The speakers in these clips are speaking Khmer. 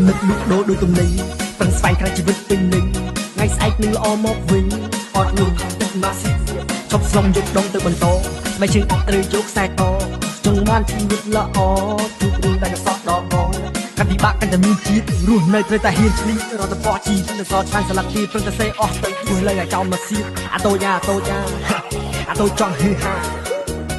មិត្តលក់ដូរដូចទំនិញប្រឹងស្វែងក្រៅជីវិតពេញលេញថ្ងៃស្អែកនឹងល្អមកវិញអត់លុះទឹកម៉ាស៊ីឈប់ស្លុំយកដងទៅបន្តស្បែកជើងអត់ត្រូវយកខ្សែកចង់បានជីវិតល្អជួបរឿងដែលកសក់ដល់បងកាន់ពិបាកកាន់តែមានជាតិរស់នៅត្រូវតែហ៊ានឆ្លៀតរត់ទៅបោះជីវិតនៅសល់ច្រើនស្លាប់ទីព្រឹងតែសេអស់ទៅព្រោះលើឲ្យចោលមកសៀបអាតូយ៉ាអាតូយ៉ាអាតូចង់ហឺហា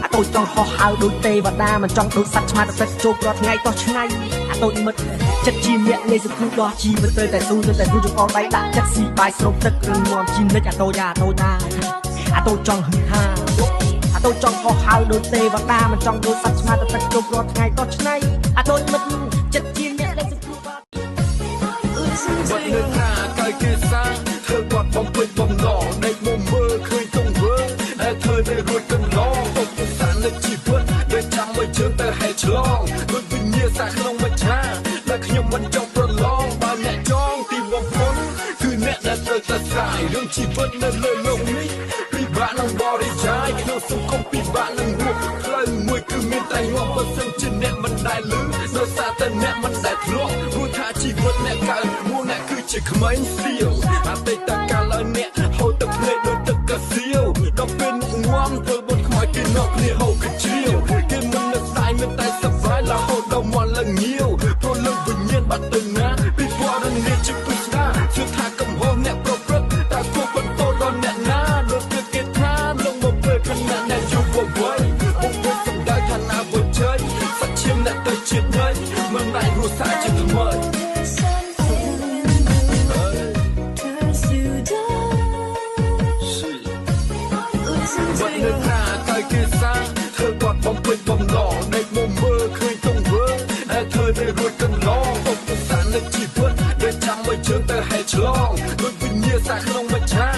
អាតូចង់ហោះហើរដូចទេវតាមិនចង់ដូចសត្វឆ្មាទៅទឹកជោគរាល់ថ្ងៃតោះឆ្នៃអាតូចមិត្តចិត្តជាអ្នកលេសគ្រូដោះជីវិតត្រូវតែស៊ូត្រូវតែស៊ូចង្អុលដៃដាក់ចិត្តស៊ីបាយស្រូបទឹករឹងមាំជីនិចអាតូយ៉ាអាតូយ៉ាអាតូចចង់ហឺហាអាតូចចង់ហោះហើរដូចទេវតាមិនចង់ដូចសត្វឆ្មាទៅទឹកជោគរាល់ថ្ងៃតោះឆ្នៃអាតូចមិត្តចិត្តជាអ្នកលេសគ្រូដោះ បាត់នៅថាកាយគេសាធ្វើគាត់បំពេញបំណងដេកមកមើលឃើញទង្វើដែលធ្វើនៅរួចកន្លងឧបសគ្គនៃជីវិតដែលចាំឲ្យជើងទៅហែឆ្លងដូចវិញ្ញាសាក្នុងមច្ឆាដែលខ្ញុំមិនចង់ប្រឡងបើអ្នកចងទីបំផុតគឺអ្នកដែលត្រូវតែស្រាយរឿងជីវិតនៅលើលោកនេះពិបាកនឹងបរិយាយក្នុងសង្គមពិបាកនឹងរស់ផ្លូវមួយគឺមានតែងាប់បើសិនជាអ្នកមិនដែលលឺដោយសារតែអ្នកមិនដែលធ្លាប់ព្រោះថាជីវិតអ្នកកើតមកអ្នកគឺជាក្មេងសៀវអតីតកាលឲ្យអ្នកហូរទឹកភ្នែកដូចទឹកកាសៀវដល់ពេលងំធ្វើបុតខ្មោចគេនាំគ្នាហូរកជ្រាវគេមិននឹកស្ដាយមានតែសប្បាយរហូតដល់មាត់ឡើងងាវព្រោះលើវិញ្ញាណបាត់ទៅណាពីពណ៌នាជាពិស្ដាជឿថាកំហុសអ្នកប្រព្រឹត្តតែគួរបន្តដល់អ្នកណាដូចគេថាលងមកពេលខណៈអ្នកយុវវ័យពុកពុកសម្ដៅថាណាវជ័យសាច់ឈាមអ្នកទៅជាតិនៃមិនអាចរស់សារជាថ្មី បាត់នៅថាកាយគេសាធ្វើគាត់បំពេញបំណងដេកមកមើលឃើញទង្វើដែលធ្វើនៅរួចកន្លងឧបសគ្គនៃជីវិតដែលចាំឲ្យជើងទៅហែឆ្លងដូចវិញ្ញាសាក្នុងមច្ឆា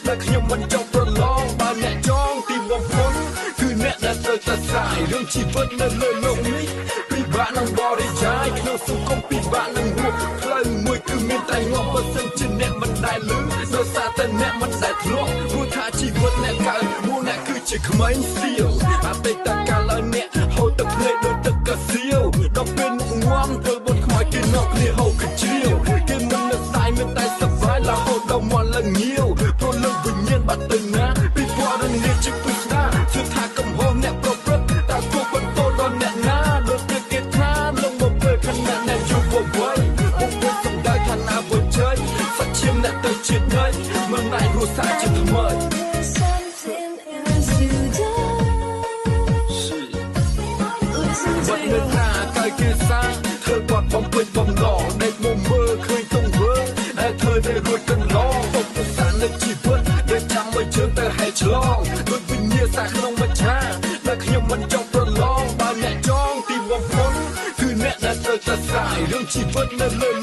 ដែលខ្ញុំមិនចង់ប្រឡងបើអ្នកចងទីបំផុតគឺអ្នកដែលត្រូវតែស្រាយរឿងជីវិតនៅលើលោកនេះពិបាកនឹងបរិយាយក្នុងសង្គមពិបាកនឹងរស់ផ្លូវមួយគឺមានតែងាប់បើសិនជាអ្នកមិនដែលលឺដោយសារតែអ្នកមិនដែលធ្លាប់ព្រោះថាជីវិតអ្នកកើតមកអ្នកគឺជាក្មេងសៀវអតីតកាលឲ្យអ្នកហូរទឹកភ្នែកដូចទឹកកាសៀវដល់ពេលងំធ្វើបុតខ្មោចគេនាំគ្នាហូរកជ្រាវគេមិននឹកស្ដាយមានតែសប្បាយរហូតដល់មាត់ឡើងងាវព្រោះលើវិញ្ញាណបាត់ទៅណាពីពណ៌នាជាពិស្ដាជឿថាកំហុសអ្នកប្រព្រឹត្តតែគួរបន្តដល់អ្នកណាដូចគេថាលងមកពេលខណៈអ្នកយុវវ័យពុកពុកសម្ដៅថាណាវជ័យសាច់ឈាមអ្នកទៅជាតិនៃមិនអាចរស់សារជាថ្មី បាត់នៅថាកាយគេសាធ្វើគាត់បំពេញបំណងដេកមកមើលឃើញទង្វើដែលធ្វើនៅរួចកន្លងឧបសគ្គនៃជីវិតដែលចាំឲ្យជើងទៅហែឆ្លងដូចវិញ្ញាសាក្នុងមច្ឆាដែលខ្ញុំមិនចង់ប្រឡងបើអ្នកចងទីបំផុតគឺអ្នកដែលត្រូវតែស្រាយរឿងជីវិតនៅលើលោក